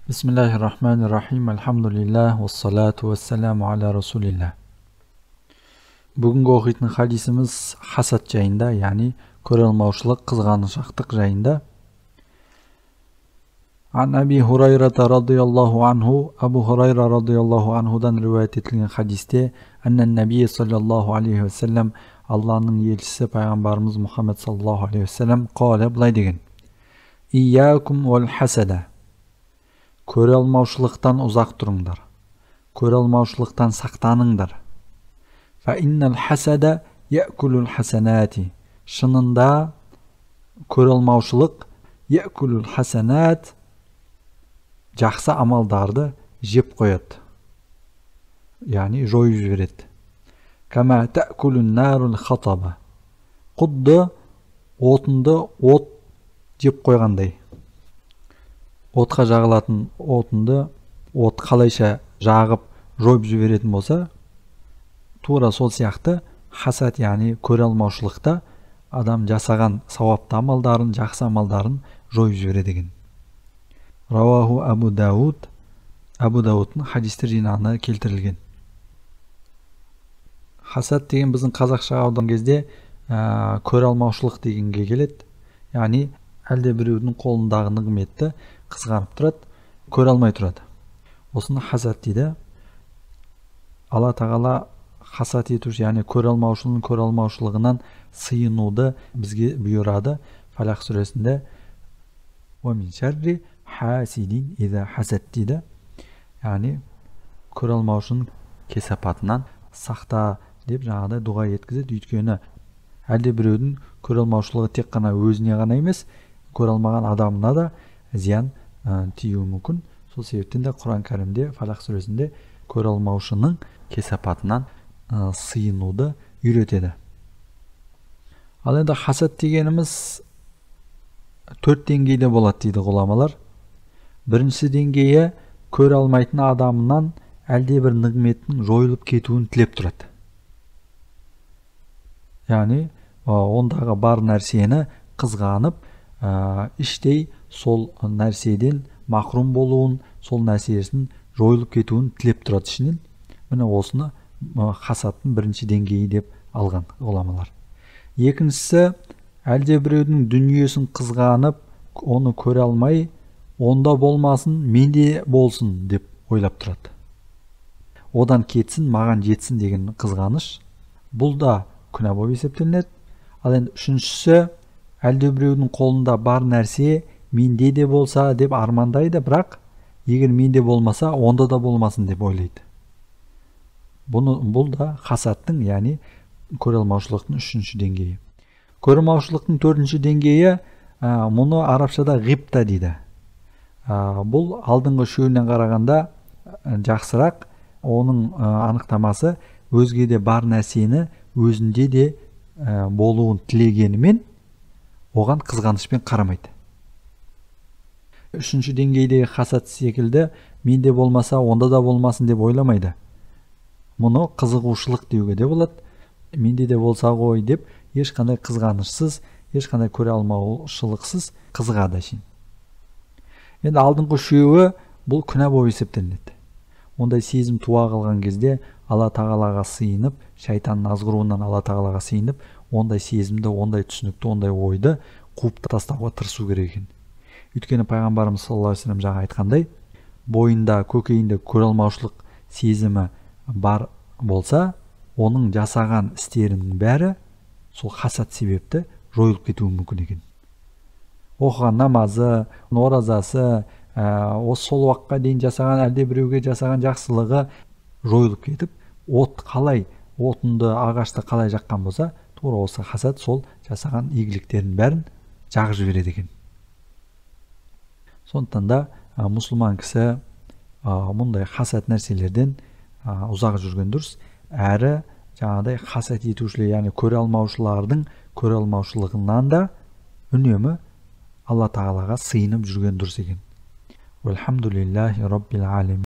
Бисмиллахир-рахманир-рахим. Альхамдулиллах, уассалату уассаламу аля расулилlah. Бүгінгі оқитын хадисіміз хасад жайында, яғни көре алмаушылық, қызғаншақтық жайында. Ан Аби Хурайрата радияллаху анху, Абу Хурайра радияллаху анхудан риуаят етілген хадисте, аннан Наби саллаллаху алейхи уассалам, Алланың елшісі пайғамбарымыз Мұхаммед саллаллаху алейхи уассалам қала былай деген: Иякум уал хасада. Көре алмаушылықтан ұзақ тұрыңдар. Көре алмаушылықтан сақтаныңдар. Фа иннал хасада яъкулул хасанати. Шынында көре алмаушылық яъкулул хасанат, жақсы амалдарды жеп қояды, яғни жойып жібереді. Кама таъкулун нарул хатаба. Құдды отынды от жеп қойғандай. Отқа жағылатын отынды от қалайша жағып жойып жіберетін болса, тура сол сияқты хасад, яғни көре алмаушылықта адам жасаған сауапты амалдарын, жақсы амалдарын жойып жібереді екен. Рауаху Абу Дауд, Абу Даудтың хадистер жинағына келтірілген. Хасад деген біздің қазақшаға аударған кезде көре алмаушылық дегенге келеді. Яғни әлде біреудің қолындағы нығметті қызғанып тұрады, көре алмай тұрады. Осыны хасад дейді. Алла тағала хасад етуші, яғни көре алмаушының көре алмаушылығынан сыйынуды бізге бұйырады. Фалақ сүресінде «Уа мин шарри хасидин иза хасад» дейді. Яғни көре алмаушының кесапатынан сақта деп жаңағыдай дұға еткізеді. Өйткені әлде біреудің көре алмаушылығы тек қана өзіне ғана емес, көре алмаған адамына да зиян тиюі мүмкін. Сол себептен де Құран кәрімде, Фалақ сүресінде көре алмаушының кесапатынан сыйынуды үйретеді. Ал енді хасад дегеніміз төрт деңгейде болады дейді ғұламалар. Бірінші деңгейі көре алмайтын адамынан әлде бір нығметтің жойылып кетуін тілеп тұрады. Яғни ондағы бар нәрсені қызғанып, іштей сол нәрседен махрұм болуын, сол нәрсесін жойылып кетуін тілеп тұрады ішінен. Міне осыны хасадтың бірінші деңгейі деп алған ғұламалар. Екіншісі, әлде біреудің дүниесін қызғанып, оны көре алмай, онда болмасын, менде болсын деп ойлап тұрады. Одан кетсін, маған жетсін деген қызғаныш. Бұл да күнә болып есептелінеді. Ал енді үшіншісі, әлде біреудің қолында бар нәрсе менде де болса деп армандайды, бірақ егер менде болмаса, онда да болмасын деп ойлайды. Бұл да хасадтың, яғни көре алмаушылықтың үшінші деңгейі. Көре алмаушылықтың төртінші деңгейі, мұны арабшада ғибта дейді. Бұл алдыңғы үшеуінен қарағанда жақсырақ. Оның анықтамасы өзгеде бар нәрсені өзінде де болуын тілегенімен оған қызғанышпен қарамайды. Үшінші деңгейдегі хасад секілді менде болмаса, онда да болмасын деп ойламайды. Мұны қызығушылық деуге де болады. Менде де болса ғой деп ешқандай қызғанышсыз, ешқандай көре алмаушылықсыз қызығады әшейін. Енді алдыңғы үшеуі бұл күнә болып есептелінеді. Ондай сезім туа қалған кезде Алла тағалаға сыйынып, шайтанның азғыруынан Алла тағалаға сыйынып, ондай сезімді, ондай түсінікті, ондай ойды қуып тастауға тырысу керек екен. Өйткені пайғамбарымыз саллаллаху алейхи вассалам жаңа айтқандай, бойында, көкейінде көре алмаушылық сезімі бар болса, оның жасаған істерінің бәрі сол хасад себепті жойылып кетуі мүмкін екен. Оқыған намазы, оразасы, осы сол уақытқа дейін жасаған әлде біреуге жасаған жақсылығы жойылып кетіп, от қалай, отынды, ағашты қалай жаққан болса, тура осы хасад сол жасаған игіліктердің бәрін жағып жібереді екен. Сондықтан да мұсылман кісі мұндай хасад нәрселерден ұзақ жүрген дұрыс. Әрі жаңағыдай хасад етушілер, яғни көре алмаушылардың көре алмаушылығынан да үнемі Алла тағалаға сыйынып жүрген дұрыс екен. Уалхамдулиллахи раббил алямин.